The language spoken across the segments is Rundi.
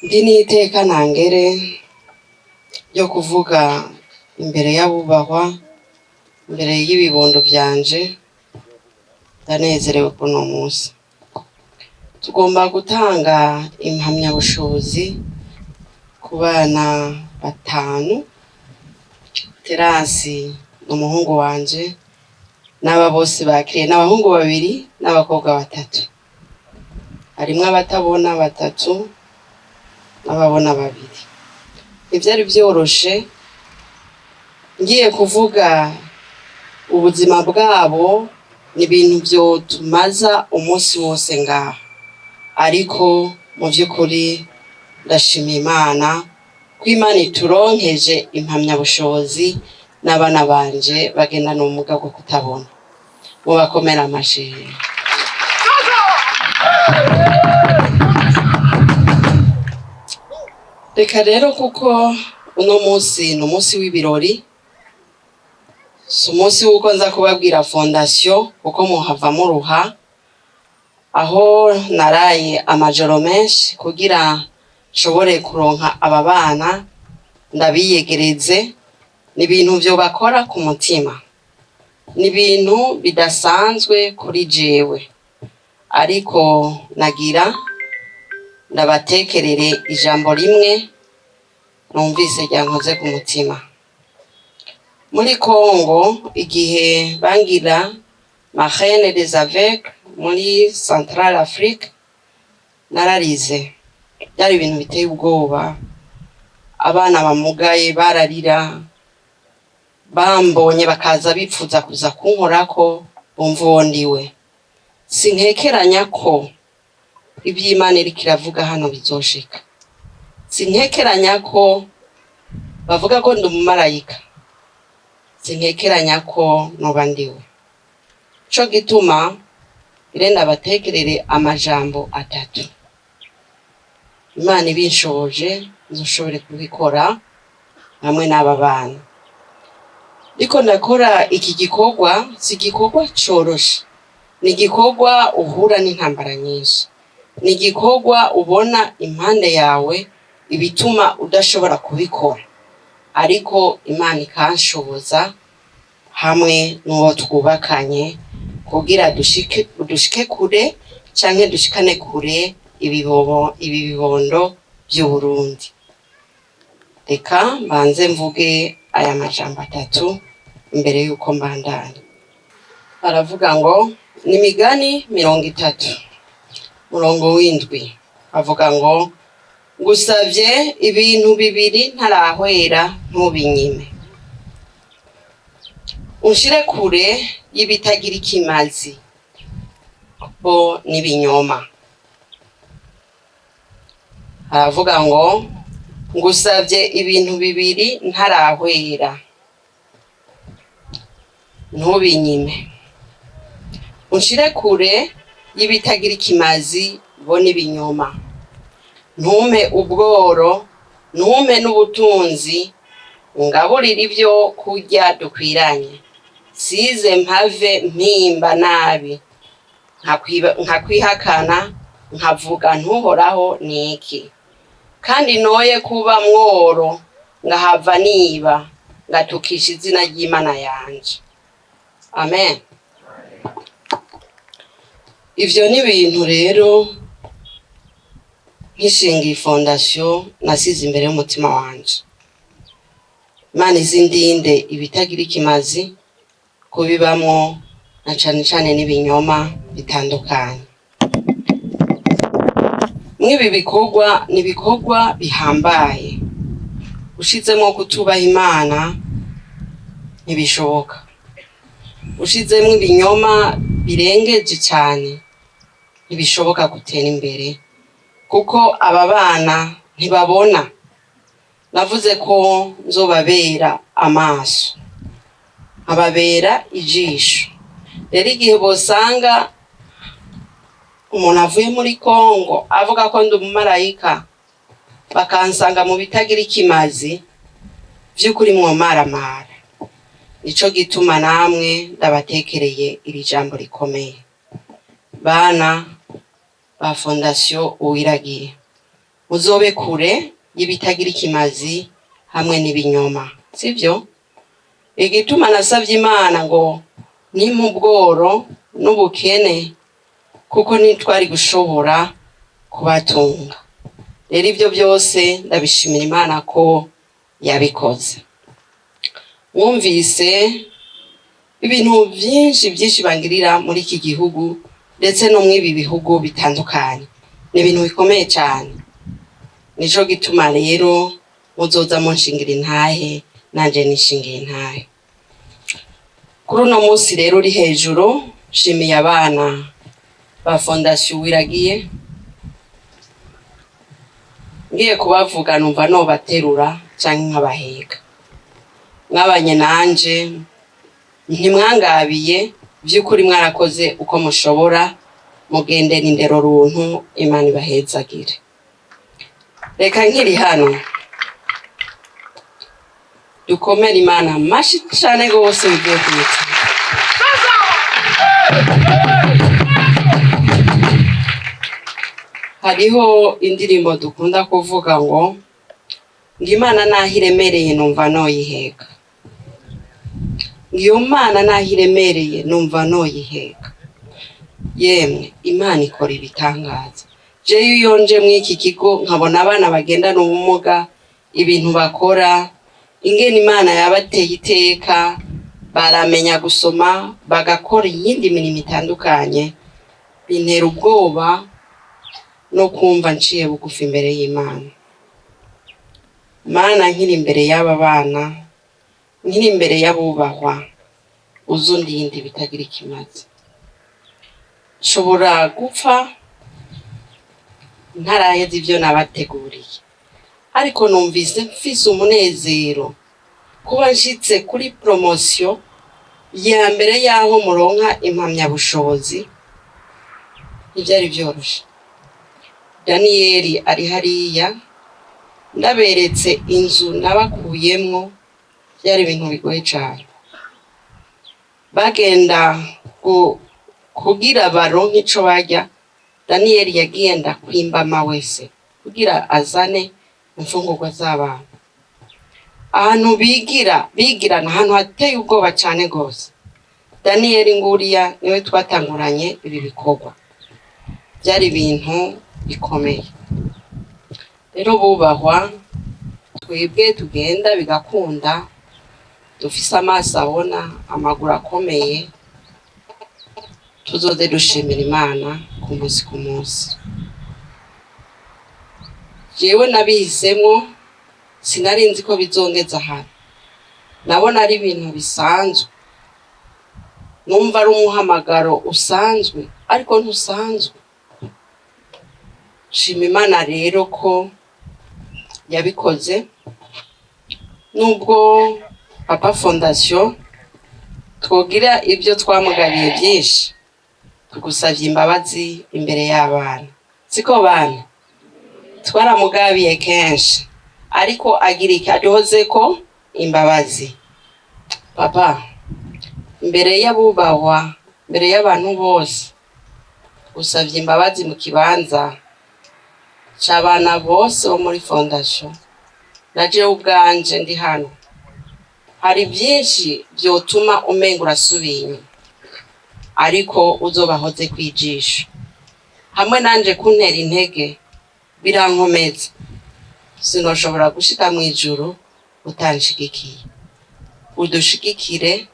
Ndi n'iteka ntangere ryo kuvuga imbere y'abubahwa, imbere y'ibibondo vyanje. Ndanezerewe kuno munsi. Tugomba gutanga impamyabushobozi ku bana batanu. Terasi ni umuhungu wanje, n'aba bose bakiriye n'abahungu babiri n'abakobwa batatu. Harimwo abatabona batatu n'ababona babiri. Ntivyari vyoroshe. Ngiye kuvuga ubuzima bwabo, ni ibintu vyotumaza umunsi wose ngaha, ariko mu vy'ukuri ndashima Imana ko Imana ituronkeje impamyabushobozi n'abana banje bagendana ubumuga bwo kutabona. Mubakomera amashi. Reka rero, kuko uno munsi ni umunsi w'ibirori, si umunsi w'uko nza kubabwira fondation, kuko muhava muruha. Aho naraye amajoro menshi kugira nshobore kuronka aba bana ndabiyegereze. Ni ibintu vyo bakora ku mutima, ni ibintu bidasanzwe kuri jewe, ariko nagira ndabatekerere ijambo rimwe numvise ryankoze ku mutima. Muri Congo, igihe bangira marraine des aveugles muri Central Afrique, nararize. Byari ibintu biteye ubwoba. Abana bamugaye bararira bambonye, bakaza bipfuza kuza kunkorako, bumva uwo ndiwe. Sinkekeranya ko ivy'Imana iriko iravuga hano bizoshika. Sinkekeranya ko bavuga ko ndi umumarayika. Sinkekeranya ko noba ndiwe. Co gituma ire ndabatekerere amajambo atatu. Imana ibinshoboje, nzoshobore kubikora hamwe n'aba bana. Ndiko ndakora iki gikorwa. Si igikorwa coroshe, ni igikorwa uhura n'intambara nyinshi, ni igikorwa ubona impande yawe ibituma udashobora kubikora, ariko Imana ikanshoboza hamwe n'uwo twubakanye kugira dushike kure canke dushikane kure ibi bibondo vy'Uburundi. Reka mbanze mvuge aya majambo atatu imbere yuko mbandanya. Aravuga ngo, ni Imigani 30 murongo w'7, avuga ngo: "Ngusavye ibintu bibiri ntarahwera, ntubinyime: unshire kure y'ibitagira ikimazi bo n'ibinyoma." Aravuga ngo: "Ngusavye ibintu bibiri ntarahwera, ntubinyime: unshire kure y'ibitagira ikimazi bo n'ibinyoma. Ntumpe ubworo, ntumpe n'ubutunzi, ungaburire ibyo kurya dukwiranye, size mpave mpimba nabi, nkakwihakana, nkavuga ntuhoraho niki? Kandi noye kuba mworo, ngahava niba, ngatukisha izina ry'Imana yanje." Amen. Ivyo ni ibintu rero nkishinga iyi fondation nasize imbere y'umutima wanje. Imana izindinde ibitagira ikimazi kubibamwo, na cane cane n'ibinyoma bitandukanye. Mw'ibi bikorwa, ni ibikorwa bihambaye. Ushizemwo kutubaha Imana, ntibishoboka. Ushizemwo ibinyoma birengeje cane, ntibishoboka gutera imbere, kuko aba bana ntibabona. Navuze ko nzobabera amaso, nkababera ijisho. Rero igihe bosanga umuntu avuye muri Kongo avuga ko ndi umumarayika, bakansanga mu bitagira ikimazi, vy'ukuri mwomaramara. Nico gituma namwe ndabatekereye iri jambo rikomeye, bana ba Fondation Uwiragiye. Muzobe kure y'ibitagira ikimazi hamwe n'ibinyoma, sivyo? Igituma nasavye Imana ngo nimpe ubworo n'ubukene, kuko ntitwari gushobora kubatunga. Rero ibyo byose ndabishimira Imana ko yabikoze. Mwumvise ibintu byinshi byinshi bangirira muri iki gihugu, ndetse no mw'ibi bihugu bitandukanye. Ni ibintu bikomeye cyane. Nico gituma rero muzoza munshingira intahe, nanje nishingira intahe. Kuri uno munsi rero uri hejuru, nshimiye abana ba Fondation Uwiragiye. Ngiye kubavuga numva nobaterura canke nkabaheka. Mwabanye nanje, ntimwangabiye. Vy'ukuri mwarakoze uko mushobora. Mugendera indero runtu, Imana ibahezagire. Reka nkiri hano dukomere Imana amashi cane gose bivuye ku mutima. Hariho indirimbo dukunda kuvuga ngo Imana naho iremereye numva noyiheka, ngo iyo Mana naho iremereye numva noyiheka. Yemwe, Imana ikora ibitangaza. Jewe iyo nje mw'iki kigo nkabona abana bagendana ubumuga, ibintu bakora, ingene Imana yabateye iteka, baramenya gusoma, bagakora iyindi mirimo itandukanye, bintera ubwoba no kumva nciye bugufi imbere y'Imana. Mana, nkiri imbere y'aba bana, nkiri imbere y'abubahwa, uzundinde bitagira ikimazi. Nshobora gupfa ntaraheza ivyo nabateguriye, ariko numvise mfise umunezero kuba nshitse kuri promotion ya mbere y'aho muronka impamyabushobozi. Ntivyari vyoroshe. Daniyeli ari hariya, ndaberetse inzu nabakuyemwo, vyari ibintu bigoye cane. Bagenda kugira baronke ico barya. Daniyeli yagenda kwimba amawese kugira azane imfungurwa z'abana. Ahantu bigira, bigirana ahantu hateye ubwoba cane gose. Daniyeli nguriya niwe twatanguranye ibi bikorwa, byari ibintu bikomeye. Rero bubahwa, twebwe tugenda bigakunda, dufise amaso abona, amaguru akomeye, tuzoze dushimira Imana ku munsi ku munsi. Jewe nabihisemwo, sinari nzi ko bizongeza ahantu. Nabona ari ibintu bisanzwe, numva ari umuhamagaro usanzwe, ariko ntusanzwe. Shima Imana rero ko yabikoze. Nubwo papa Fondation twogira ibyo twamugabiye byinshi, tugusavye imbabazi imbere y'abana. Siko bana? Twaramugabiye kenshi, ariko agira iki? Aduhozeko imbabazi. Papa, imbere y'abubahwa, imbere y'abantu bose, usavye imbabazi mu kibanza c'abana bose bo muri Fondation na jewe ubwanje ndi hano. Hari byinshi vyotuma umenga urasubiye inyuma, ariko uzobahoze kwijisho hamwe nanje kuntera intege, birankomeza. Sinoshobora gushika mw'ijuru utanshigikiye. Udushigikire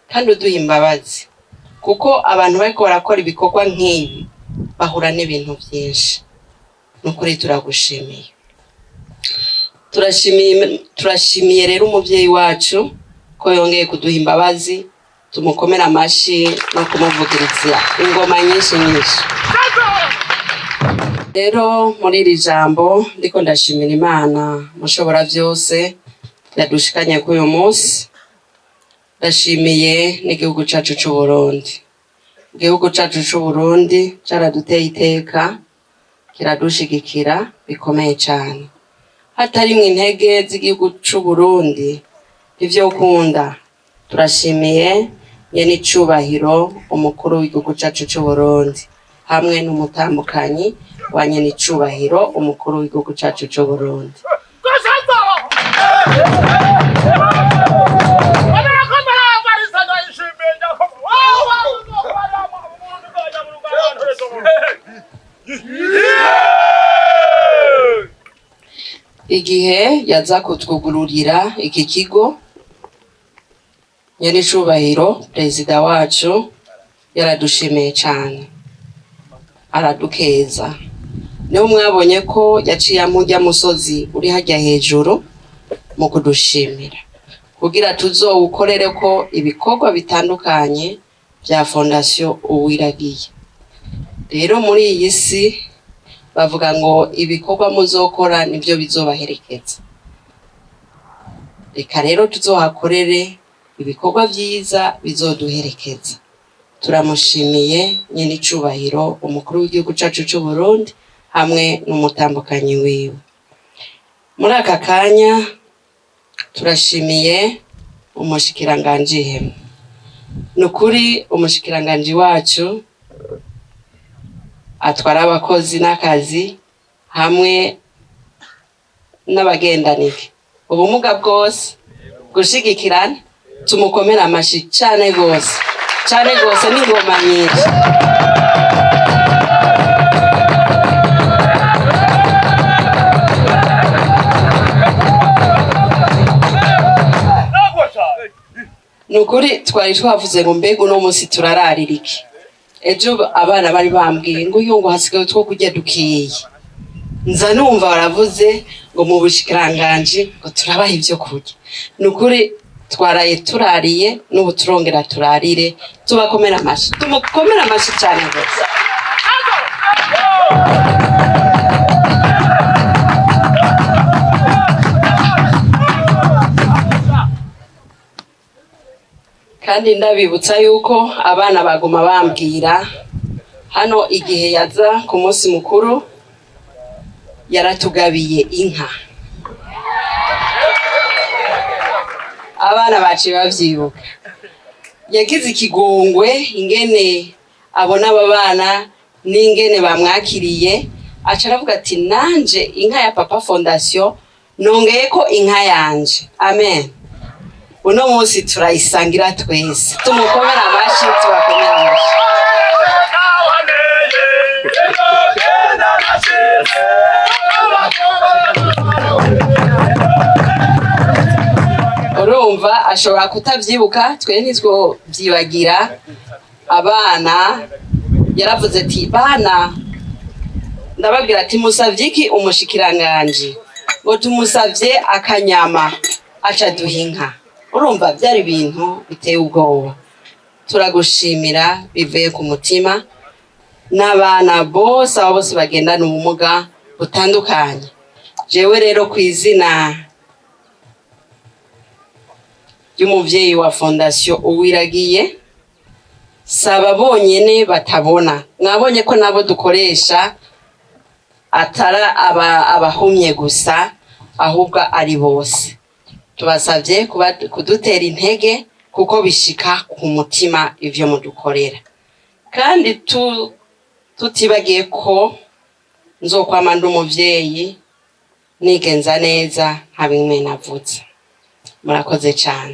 kandi uduha imbabazi, kuko abantu bariko barakora ibikorwa nk'ibi bahura n'ibintu byinshi. Nukuri turagushimiye, turashimiye, turashimiye rero umuvyeyi wacu ko yongeye kuduha imbabazi. Tumukomere amashi no kumuvugiriza ingoma nyinshi nyinshi. Rero muri iri jambo ndiko ndashimira Imana mushobora byose yadushikanye kuri uyu munsi. Ndashimiye n'igihugu cacu c'Uburundi. Igihugu cacu c'Uburundi caraduteye iteka, kiradushigikira bikomeye cane. Hatarimwo intege z'igihugu c'Uburundi ntivyokunda. Turashimiye nyenicubahiro umukuru w'igihugu cacu c'Uburundi hamwe n'umutambukanyi wa nyenicubahiro umukuru w'igihugu cacu c'Uburundi. Igihe yaza kutwugururira iki kigo, nyenicubahiro perezida wacu yaradushimiye cane, aradukeza. Niho mwabonye ko yaciye amurya musozi uri harya hejuru mu kudushimira, kugira tuzowukorereko ibikorwa bitandukanye vya Fondation Uwiragiye. Rero muri iyi si bavuga ngo ibikorwa muzokora nivyo bizobaherekeza. Reka rero tuzohakorere ibikorwa vyiza bizoduherekeza. Turamushimiye nyenicubahiro umukuru w'igihugu cacu c'Uburundi hamwe n'umutambukanyi wiwe. Muri aka kanya turashimiye umushikiranganji Hema. Nukuri umushikiranganji wacu atwara abakozi n'akazi hamwe n'abagendanike ubumuga bwose gushigikirana, tumukomera amashi cane gose cane gose n'ingoma nyinshi. Nukuri twari twavuze ngo mbega uno munsi turararira iki? Ejo abana bari bambwiye ngo yo ngo hasigaye utwo kurya dukeyi, nza numva baravuze ngo mu bushikiranganji ngo turabaha ivyo kurya. Nukuri twaraye turariye, n'ubu turongera turarire. Tubakomera amashi, tumukomera amashi cane gose. Kandi ndabibutsa yuko abana baguma bambwira hano igihe yaza ku munsi mukuru yaratugabiye inka, abana baciye bavyibuka. Yagize ikigongwe ingene abona aba bana n'ingene bamwakiriye, aca aravuga ati nanje inka ya Papa Fondation nongeyeko inka yanje. Amen. Uno munsi turayisangira twese, tumukomera amashi, tubakomera amashi. Urumva ashobora kutavyibuka, twe ntitwovyibagira. Abana yaravuze ati bana, ndababwira ati musavye iki umushikiranganji? Ngo tumusavye akanyama, aca duha inka. Urumva byari ibintu biteye ubwoba. Turagushimira bivuye ku mutima n'abana bose, abo bose bagendana ubumuga butandukanye. Jewe rero ku izina ry'umuvyeyi wa Fondation Uwiragiye, saba bonyene batabona, mwabonye ko nabo dukoresha atari abahumye gusa, ahubwo ari bose. Tubasavye kudutera intege kuko bishika ku mutima ivyo mudukorera, kandi tutibagiye ko nzokwama ndi umuvyeyi nigenza neza nka bimwe navuze. Murakoze cane.